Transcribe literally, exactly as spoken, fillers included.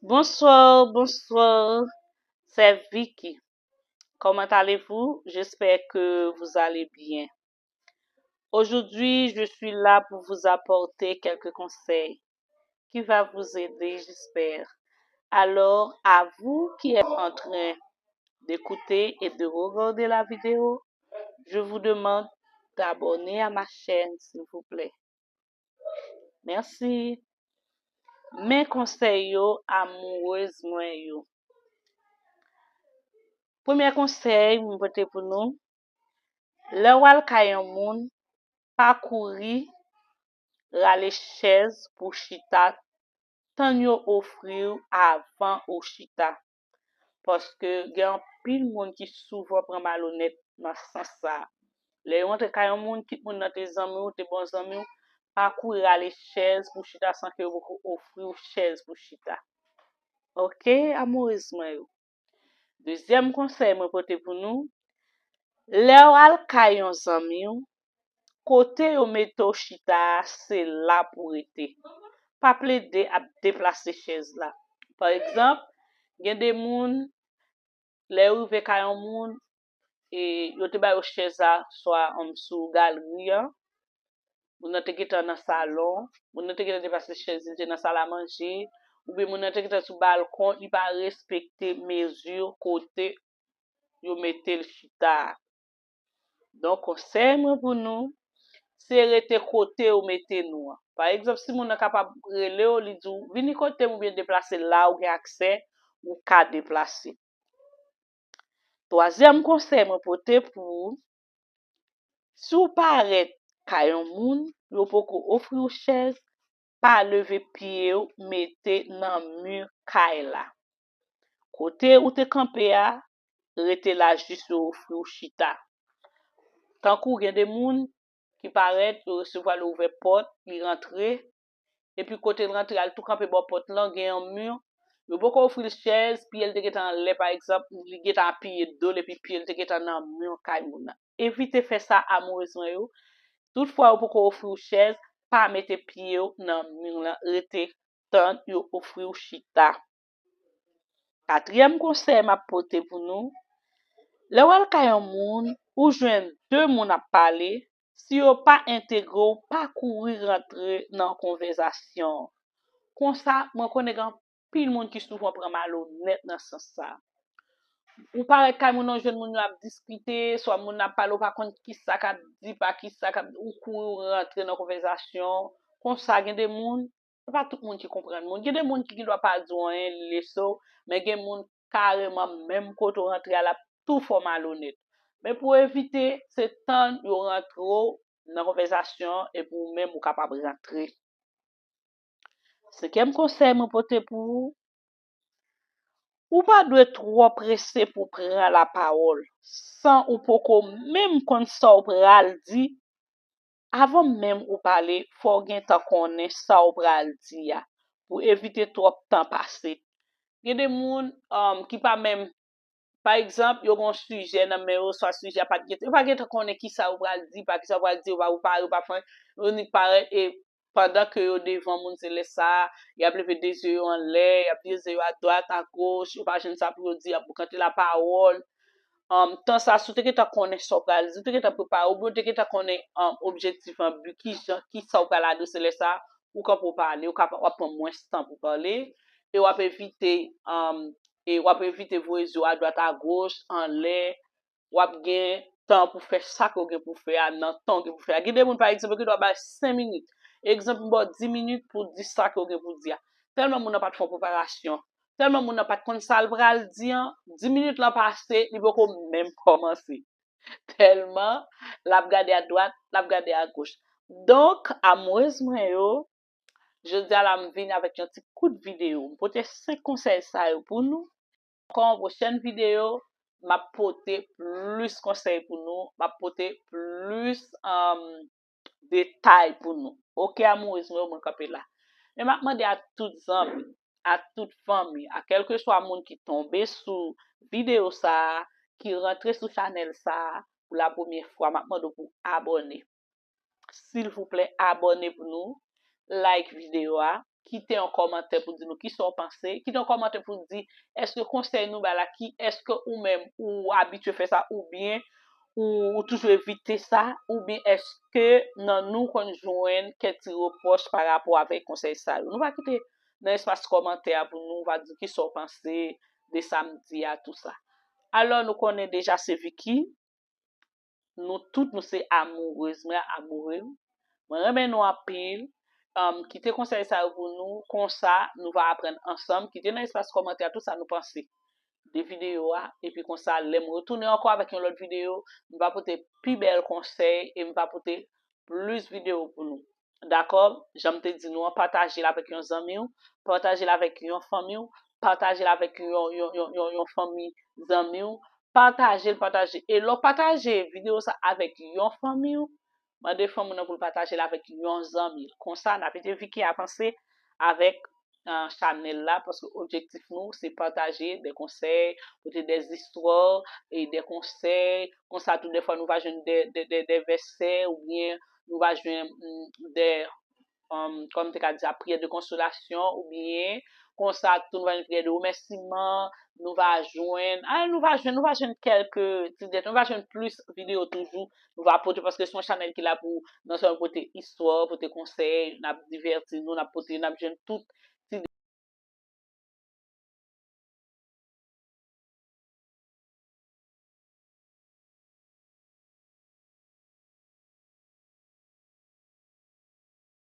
Bonsoir, bonsoir. C'est Vicky. Comment allez-vous? J'espère que vous allez bien. Aujourd'hui, je suis là pour vous apporter quelques conseils qui va vous aider, j'espère. Alors, à vous qui êtes en train d'écouter et de regarder la vidéo, je vous demande d'abonner à ma chaîne, s'il vous plaît. Mèsi. Men konsèy yo, amourez mwen yo. Premye konsèy mwen pote pou nou, lè w al kay yon moun, pa kouri rale chèz pou chita, tann yo ofri w avan ou chita. Paske gen anpil moun ki souvan pran malonèt nan sans sa a. Lè yo antre kay yon moun, kit moun nan te zanmi w, te bon zanmi w, pa kouri rale chèz pou chita san ke yo poko ofri w chèz pou chita. Oke, amourez mwen yo. Dezyèm konsèy mwen pote pou nou, lè w al kay yon zanmi w, kote yo mete w chita a, se la pou w rete. Pa plede ap deplase chèz la. Pa egzanp, gen de moun, lè yo rive kay yon moun, e yo te ba yo chèz la, swa, um, sou galri an, moun nan te gentan nan salon, moun nan te gentan deplase chèz li te nan sal a manje, oubyen moun nan te gentan sou balkon, li pa respekte mezi kote yo mete l chita a. Donk, konsèy mwen pou nou, se rete kote yo mete nou an. Pa egzanp, si moun nan kapab rele w, li di w, "Vini kote m," oubyen deplase la ou gen aksè, ou ka deplase. Twazyèm konsèy mwen pote pou ou, si w parèt kay yon moun, yo poko ofri w chèz, pa leve pye w mete nan mi kay la. Kote ou te kanpe a, rete la jis yo ofri w chita. Tankou gen de moun ki parèt, yo resevwa l, yo ouvè pòt, li rantre, epi kote l rantre a, l tou kanpe bò pòt lan, gen yon mi, yo poko ofri l chèz, pye l te gentan anlè, pa egzanp, li gentan apiye do l, epi pye l te gentan nan mi kay moun nan. Evite fè sa, amourez mwen yo. Tout fwa yo poko ofri w chèz, pa mete pye w nan mi lan, rete tann yo ofri w chita. Katriyèm konsèy m ap pote pou nou, lè w al kay yon moun, ou jwenn de moun ap pale, si yo pa entegre w, pa kouri rantre nan konvèsasyon. Konsa, mwen konnen gen anpil moun ki souvan pran malonèt nan sans sa. Ou parèt kay moun nan, jwenn moun yo ap diskite, swa moun nan ap pale, ou pa konn kisa k ap di, pa kisa k ap, ou kouri, ou rantre nan konvèsasyon. Konsa, gen de moun, se pa tout moun ki konprann moun. Gen de moun ki gendwa pa di w anyen, li lese w, men gen moun kareman menm kote w rantre a, l ap tou fè w malonèt. Men pou evite, se tann yo rantre w nan konvèsasyon an epi ou menm ou kapab rantre. Senkyèm konsèy mwen pote pou ou, ou pa dwe twò prese pou pran lapawòl san ou poko menm konn sa w pral di. Avan menm ou pale, fò w gentan konnen sa w pral di a, pou evite twòp tan pase. Gen de moun, um, ki pa menm, pa egzanp, yo gen yon sijè nan men yo, swa sijè a pa t gentan, yo pa gentan konnen kisa yo pral di, pa kisa yo pral di, yo pa prepare, yo pa fè, yo nik parèt, e pandan ke yo devan moun, se lè sa a, y ap leve de zye yo anlè, y ap vire zye yo adwat, agoch, yo pa jwenn sa pou yo di, y ap boukante lapawòl. Um, tan sa, si w te gentan konnen sa w pral di, si w te gentan prepare, oubyen w te gentan konnen, um, objektif an, bi, kijan, kisa w pral adrese lè sa, ou kanpe w pale, ou ka, w ap pran mwens tan pou pale, e w ap evite, um, e w ap evite voye zye w adwat agoch, anlè, w ap gen tan pou fè sa ke w gen pou fè a, nan tan w gen pou fè a. Gen de moun, pa egzanp, yo gendwa bay senk minit. Egzanp, m ba w dis minit pou w di sa ke w gen pou w di a. Tèlman moun nan pa t fè yon preparasyon, tèlman moun nan pa t konn sa l pral di an, dis minit lan pase, li poko menm kòmanse. Tèlman l ap gade adwat, l ap gade agoch. Donk, amourez mwen yo, jodi a la m vin avèk yon ti kout videyo. M pote senk konsèy sa yo pou nou. Ankò yon pwochèn videyo, m ap pote plis konsèy pou nou, m ap pote plis, um, detay pou nou. Oke, amourez mwen yo, mwen kanpe la. Men m ap mande a tout zanmi, a tout fanmi, a kèlkeswa moun ki tonbe sou videyo sa a, ki rantre sou chanèl sa a pou la premyè fwa, m ap mande w pou abòne. Silvouplè, abòne pou nou, like videyo a, kite yon kòmantè pou di nou kisa w panse. Kite yon kòmantè pou di, èske konsèy nou bay la, ki, èske ou menm ou abitye fè sa, oubyen ou, ou toujou evite sa, oubyen èske nan nou konn jwenn kèk ti repwòch pa rapò avèk konsèy sa yo. Nou va kite nan espas kòmantè a pou nou, nou va di kisa w panse de sa m di a, tou sa. Alò, nou konnen deja se Vicky. Nou tout, nou se amourez mwen, amoure m. Mwen renmen nou anpil. Um, kite konsèy sa yo pou nou, konsa nou va aprann ansanm. Kite nan espas kòmantè a tou sa nou panse de videyo a. Epi konsa, lè m retounen ankò avèk yon lòt videyo, m va pote pi bèl konsèy e m va pote plis videyo pou nou. Dakò? Jan m te di nou an, pataje l avèk yon zanmi w, pataje l avèk yon fanmi w, pataje l avèk yon, yon, yon, yon, yon fanmi zanmi w. Pataje l, pataje. E lè w pataje videyo sa avèk yon fanmi w, mande fanmi w nan pou l pataje l avèk yon zanmi l. Konsa, n ap ede Vicky avanse avèk uh, chanèl la, paske objektif nou se pataje de konsèy, pote de zistwa e de konsèy. Konsa tou, defwa nou va jwenn de, de, de, de vèsè, oubyen nou va jwenn mm, de, um, kòm te ka di sa, priyè de konsolasyon, oubyen konsa tou nou va jwenn priyè de remèsiman, nou va jwenn, ah, nou va jwenn, nou va jwenn kèlke ti dèt, nou va jwenn plis videyo toujou, nou va pote, paske se yon chanèl ki la pou non sèlman pote istwa, pote konsèy, n ap divèti nou, n ap pote, n ap jwenn tout